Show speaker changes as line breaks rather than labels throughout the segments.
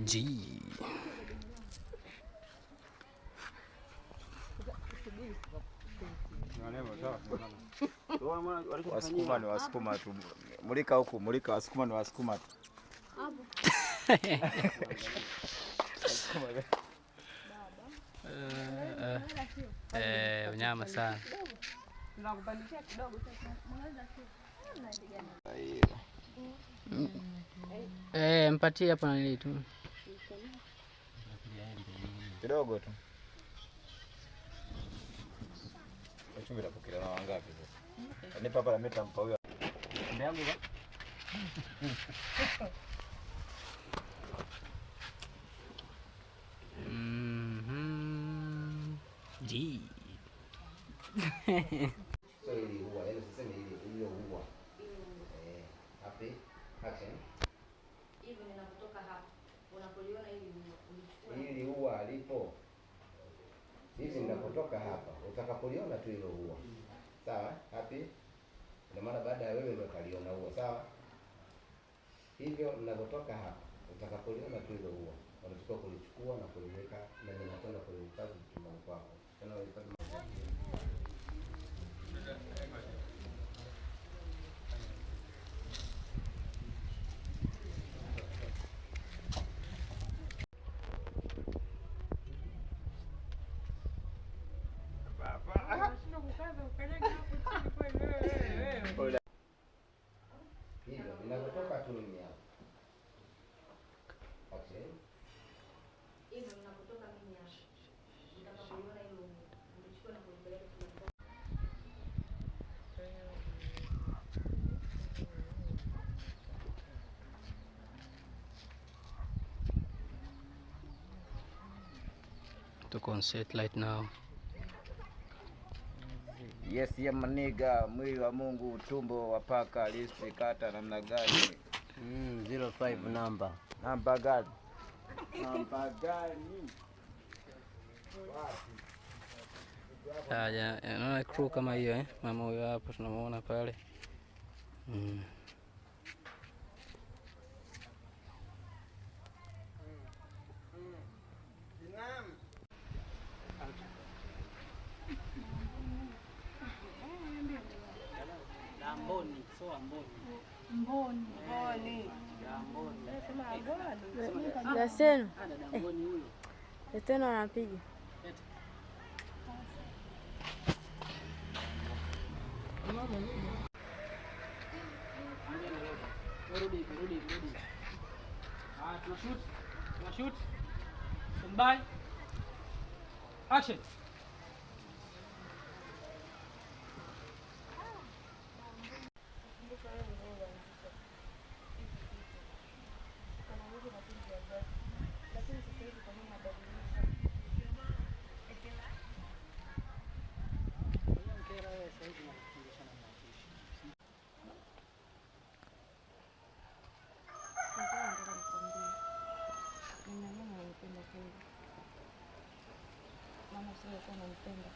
G.
Wasukuma ni Wasukuma tu. Mulika huku, mulika Wasukuma ni Wasukuma tu.
Unyama sana. Mpatie hapo nanili tu.
Kidogo tu. Chumvi napokelewa na wangapi sasa? Nipa hapa na mimi nitampa huyo.
G.
Sio ili huwa, yaani usiseme ili hiyo huwa. Happy action.
Hivyo ninapotoka hapa, unapoliona hili ua, ulichukua
Ili huwa alipo. Hivi ninapotoka hapa, utakapoliona tu hilo huwa. Sawa? Happy? Ina maana baada ya wewe ndio utaliona huwa, sawa? Hivyo ninapotoka hapa, utakapoliona tu hilo huwa, unatakiwa kulichukua na kuliweka na ninakwenda kulihifadhi chumbani kwako. Tena uhifadhi. Hivyo ninapotoka tu mimi hapa. Action.
Hivyo ninapotoka mimi hapa, utakapoliona hilo ua, ulichukua na kulipeleka chumbani kwako.
Tuko on set right now.
Yes, ya maniga, mwili wa Mungu, utumbo wa paka, listi kata namna gani?
05 number.
Namba gani? Namba gani?
Haya, naona crew kama hiyo eh. Mama huyo hapo tunamuona pale.
Daseno. Daseno anapiga.
Rudi, rudi. Tuna shoot. Tuna shoot. Stand by. Action.
Mama usingekuwa unampenda.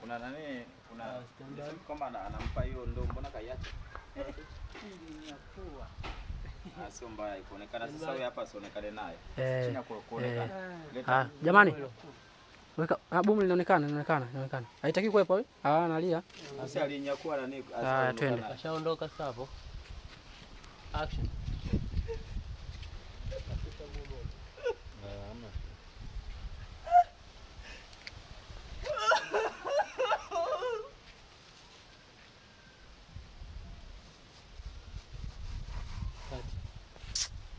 Kuna nani? Kuna kwamba anampa hiyo ndo mbona kaiacha? Sio mbaya ikuonekana sasa huyu hapa asionekane naye. Chini ya kuonekana.
Ah, jamani. Weka bomu linaonekana, linaonekana, linaonekana. Haitaki kuwepo eh? Ah, nalia.
Sasa alinyakua nani?
Ah, twende.
Ashaondoka sasa hapo. Action.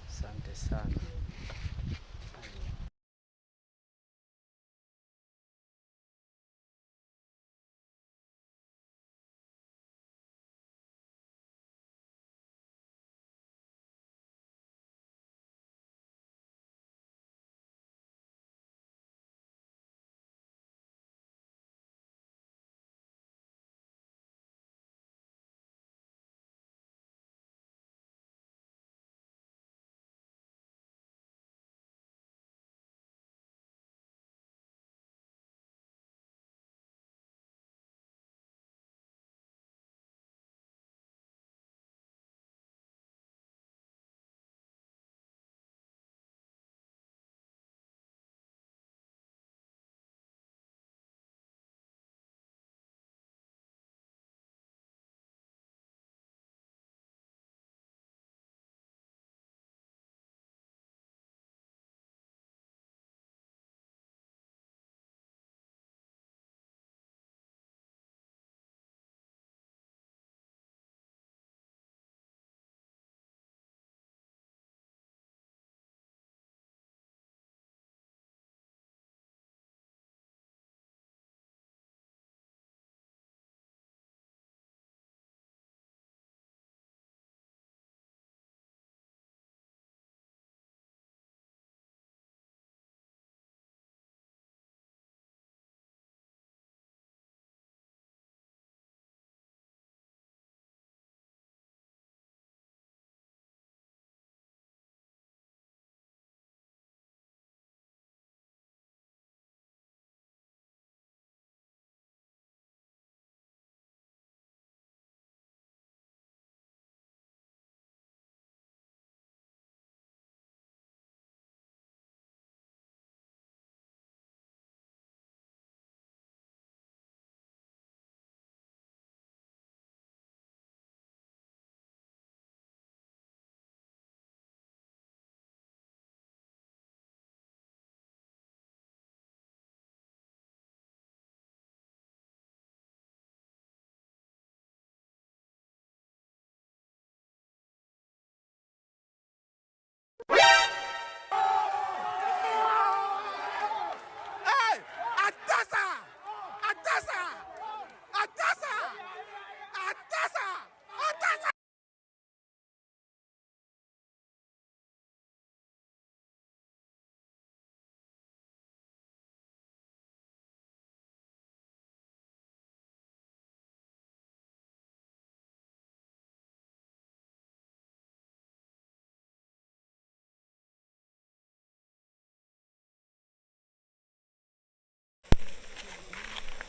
Asante sana.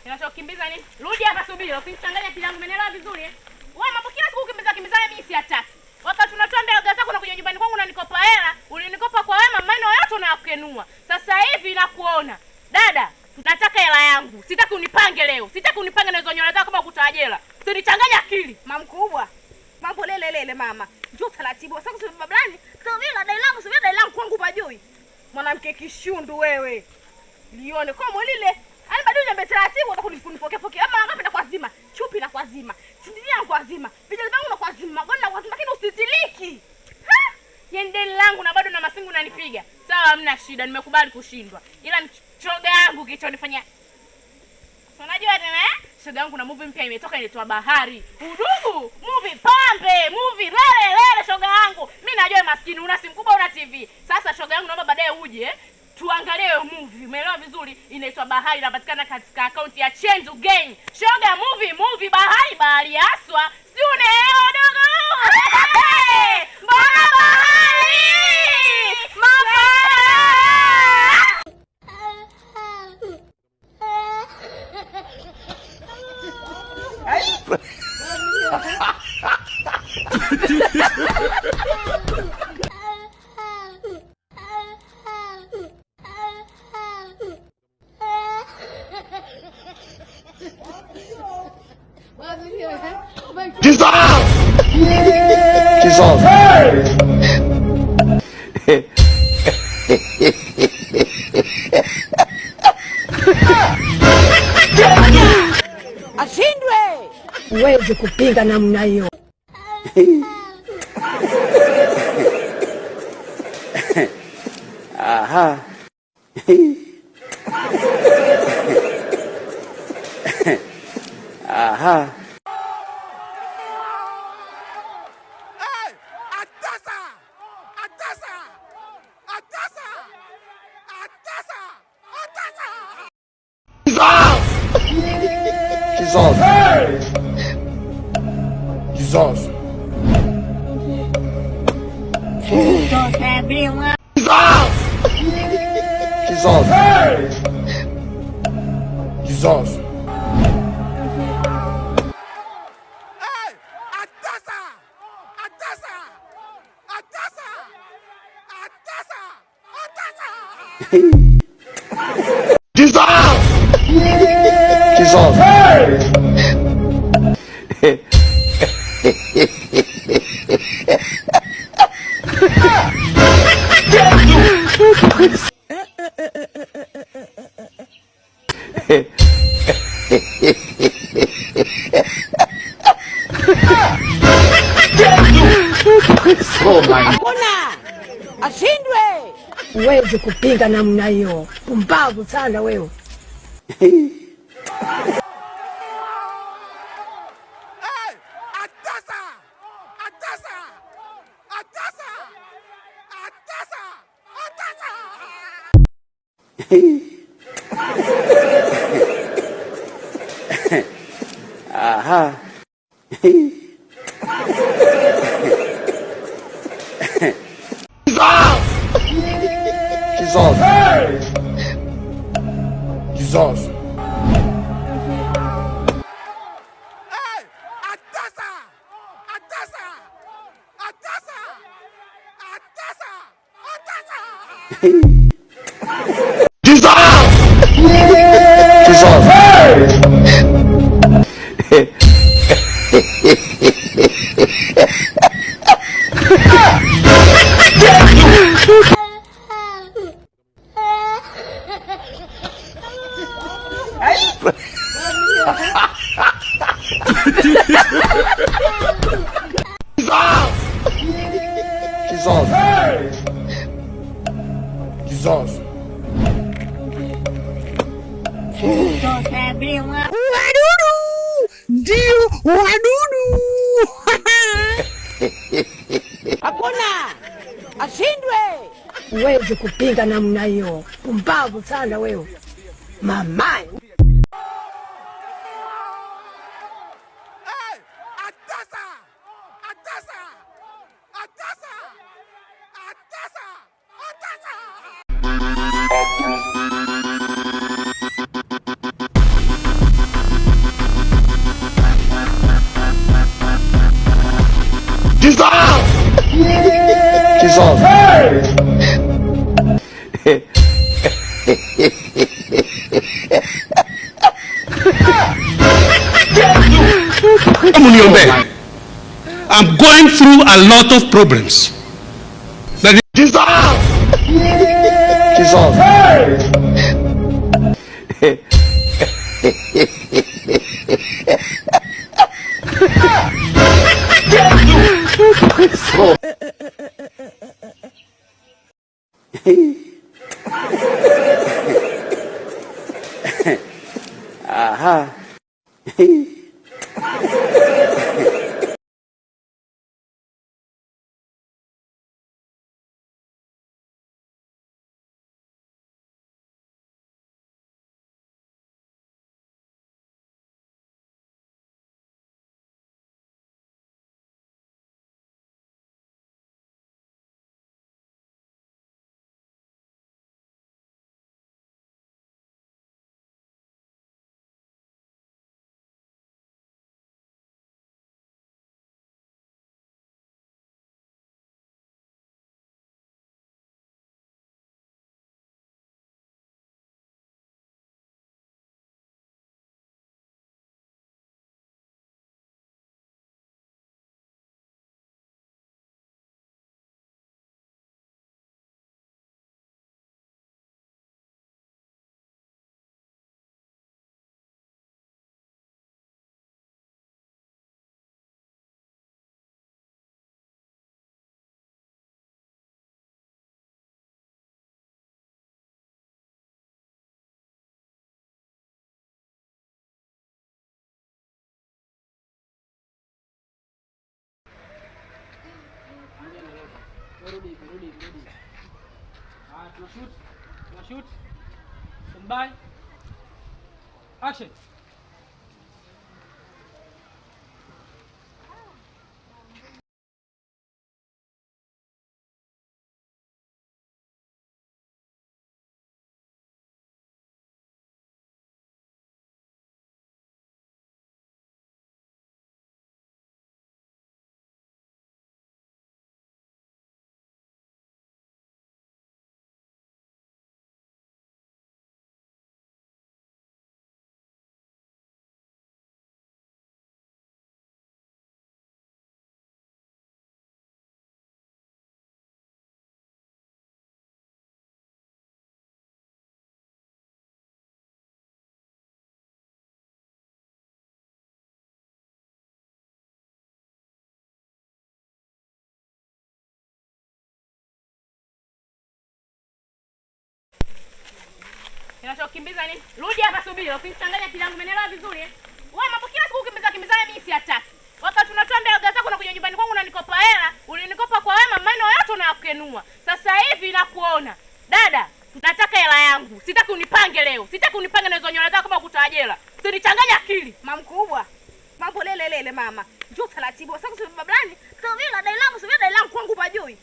Ninachokimbiza ni rudi hapa, subiri, usinichanganye akili yangu, umenielewa vizuri eh? Wewe mambo kila siku kukimbiza kimbizana mimi siyataki. Wakati unatoa mbele zako na kuja nyumbani kwangu unanikopa hela, ulinikopa kwa wema, maneno yote unayakenua. Sasa hivi nakuona. Dada, nataka hela yangu. Sitaki unipange leo. Sitaki unipange na hizo nywele zako kama ukuta jela. Usinichanganye akili.
Mamkubwa. Mambo lele lele mama. Njoo taratibu. Sasa kusema bablani, sio dai langu, sio dai langu kwangu pajui. Mwanamke kishundu wewe. Lione kwa mwilile. Yaani bado niambie taratibu utakunipokea pokea. Ama ngapi na kwa zima? Chupi na kwa zima. Sindiria na kwa zima. Vijana vangu na kwa zima. Magoni na kwa zima lakini usitiliki.
Ha? Yaani deni langu na bado na masingu unanipiga. Sawa, hamna shida, nimekubali kushindwa. Ila shoga yangu kilichonifanya. Unajua tena eh? Shoga yangu na movie mpya imetoka inaitwa Bahari. Udugu, movie pambe, movie lele lele shoga yangu. Mimi najua maskini una simu kubwa una TV. Sasa shoga yangu naomba baadaye uje tuangalie hiyo movie. Umeelewa vizuri? Inaitwa Bahari, inapatikana katika akaunti ya Chenzu Gang. Shoga movie Bahari, bahari haswa. Si unaelewa dogo? Mbona bahari? Mama!
Jesus!
Ashindwe! Huwezi kupinga namna hiyo.
Aha. Aha.
Hey! Atasa! Atasa! Atasa! Atasa! Atasa!
Jesus! Jesus! Jesus! Jesus!
Hey! Atasa! Atasa! Atasa! Atasa! Atasa!
Jesus! Jesus! Oh my.
Hakuna! Ashindwe! Huwezi kupinga namna hiyo. Pumbavu sana wewe.
Hey! Atasa! Atasa! Atasa! Atasa! Atasa!
Aha. Jesus! Jesus!
Hey! Atasa! Atasa! Atasa! Atasa! Atasa!
Jesus! Jesus! Jesus! Jesus!
Wadudu! Ndio wadudu! Hakuna! Ashindwe! Huwezi kupinga namna hiyo. Pumbavu sana wewe. Mamae.
Hey! Atasa! Atasa! Atasa! Atasa! Atasa!
Jesus.
Muniombee. I'm going through a lot of problems. That
Jesus. Jesus.
Aha.
Rudi hivi, rudi hivi, rudi. Ah, tuna shoot. Tuna shoot. Stand by. Action.
Kinachokimbiza nini? Rudi hapa subiri, ukinichanganya akili yangu umenielewa vizuri eh? Wewe mambo kila siku kukimbiza kimbizana mimi siyataki. Wakati unatoa mbele zako na kuja nyumbani kwangu unanikopa hela, ulinikopa kwa wema maneno yote unayakenua. Sasa hivi nakuona. Dada, nataka hela yangu. Sitaki unipange leo. Sitaki unipange na hizo nywele zako kama ukuta wa jela. Usinichanganye akili.
Mamkubwa. Mambo lele lele mama. Njoo taratibu. Sasa kusema bablani, sio dai langu, sio dai langu kwangu pajui.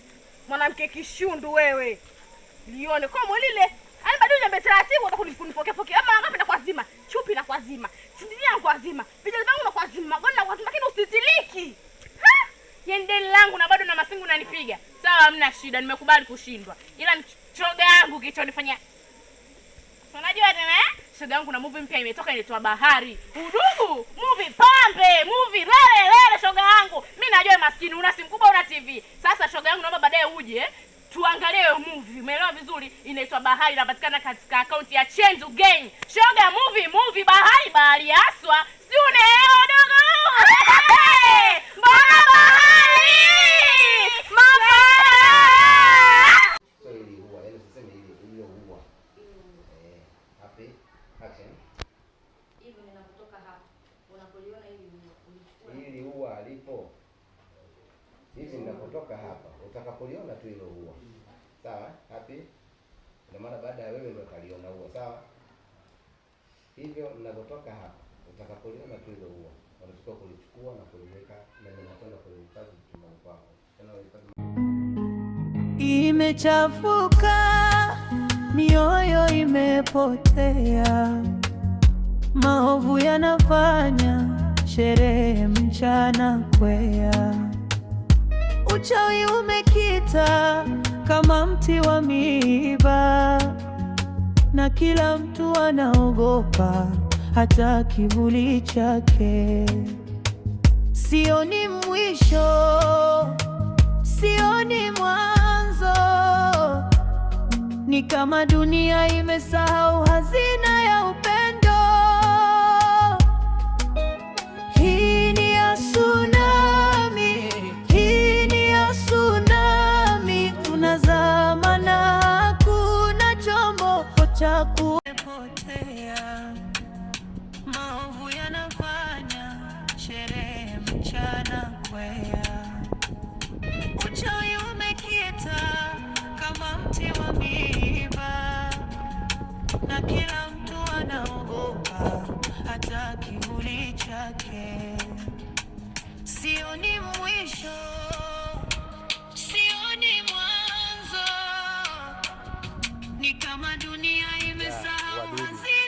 Mwanamke kishundu wewe. Lione kwa lile. Yaani bado niambie taratibu utakunipokea pokea. Ama ngapi na kwazima? Chupi na kwazima. Sindiria na kwazima. Vijana vangu na kwazima. Magoni na kwazima lakini usitiliki.
Ha! Yaani deni langu na bado na masingu unanipiga. Sawa, hamna shida, nimekubali kushindwa. Ila shoga yangu kilichonifanyia. Unajua tena eh? Shoga yangu na movie mpya imetoka inaitwa Bahari. Udugu, movie pambe, movie lele lele shoga yangu. Mimi najua maskini una simu kubwa una TV. Sasa shoga yangu naomba baadaye uje tuangalie hiyo movie. Umeelewa vizuri? Inaitwa Bahari, inapatikana katika akaunti ya Chenzu Gang. Shoga movie movie Bahari bahari haswa. Si unaelewa dogo? Mbona Bahari? Mama!
So ili huwa, yaani usiseme ili hilo huwa. Happy action.
Hivyo ninapotoka hapa, unapoliona hili ua, ulichukue
Hili huwa alipo. Hivi ninapotoka hapa, utakapoliona tu hilo huwa. Sawa? Happy? Ina maana baada ya wewe ndio utaliona huwa, sawa? Hivyo ninapotoka hapa, utakapoliona tu hilo huwa, unatakiwa kulichukua na kuliweka na ninakwenda kulihifadhi chumbani kwako. Tena uhifadhi.
Imechafuka, mioyo imepotea, maovu yanafanya sherehe mchana kwea, uchawi umekita umekita kama mti wa miiba, na kila mtu anaogopa hata kivuli chake. Sioni mwisho, sioni mwanzo, ni kama dunia imesahau hazina ya upendo. Hii ni ya tsunami, hii ni ya tsunami, tunazama na hakuna chombo cha kupotea. Maovu yanafanya sherehe mchana kwea, uchawi umekita kama mti wa miiba, na kila mtu anaogopa hata kivuli chake. Sioni mwisho, sioni mwanzo, ni kama dunia imesahau
Wadudu.
hazina.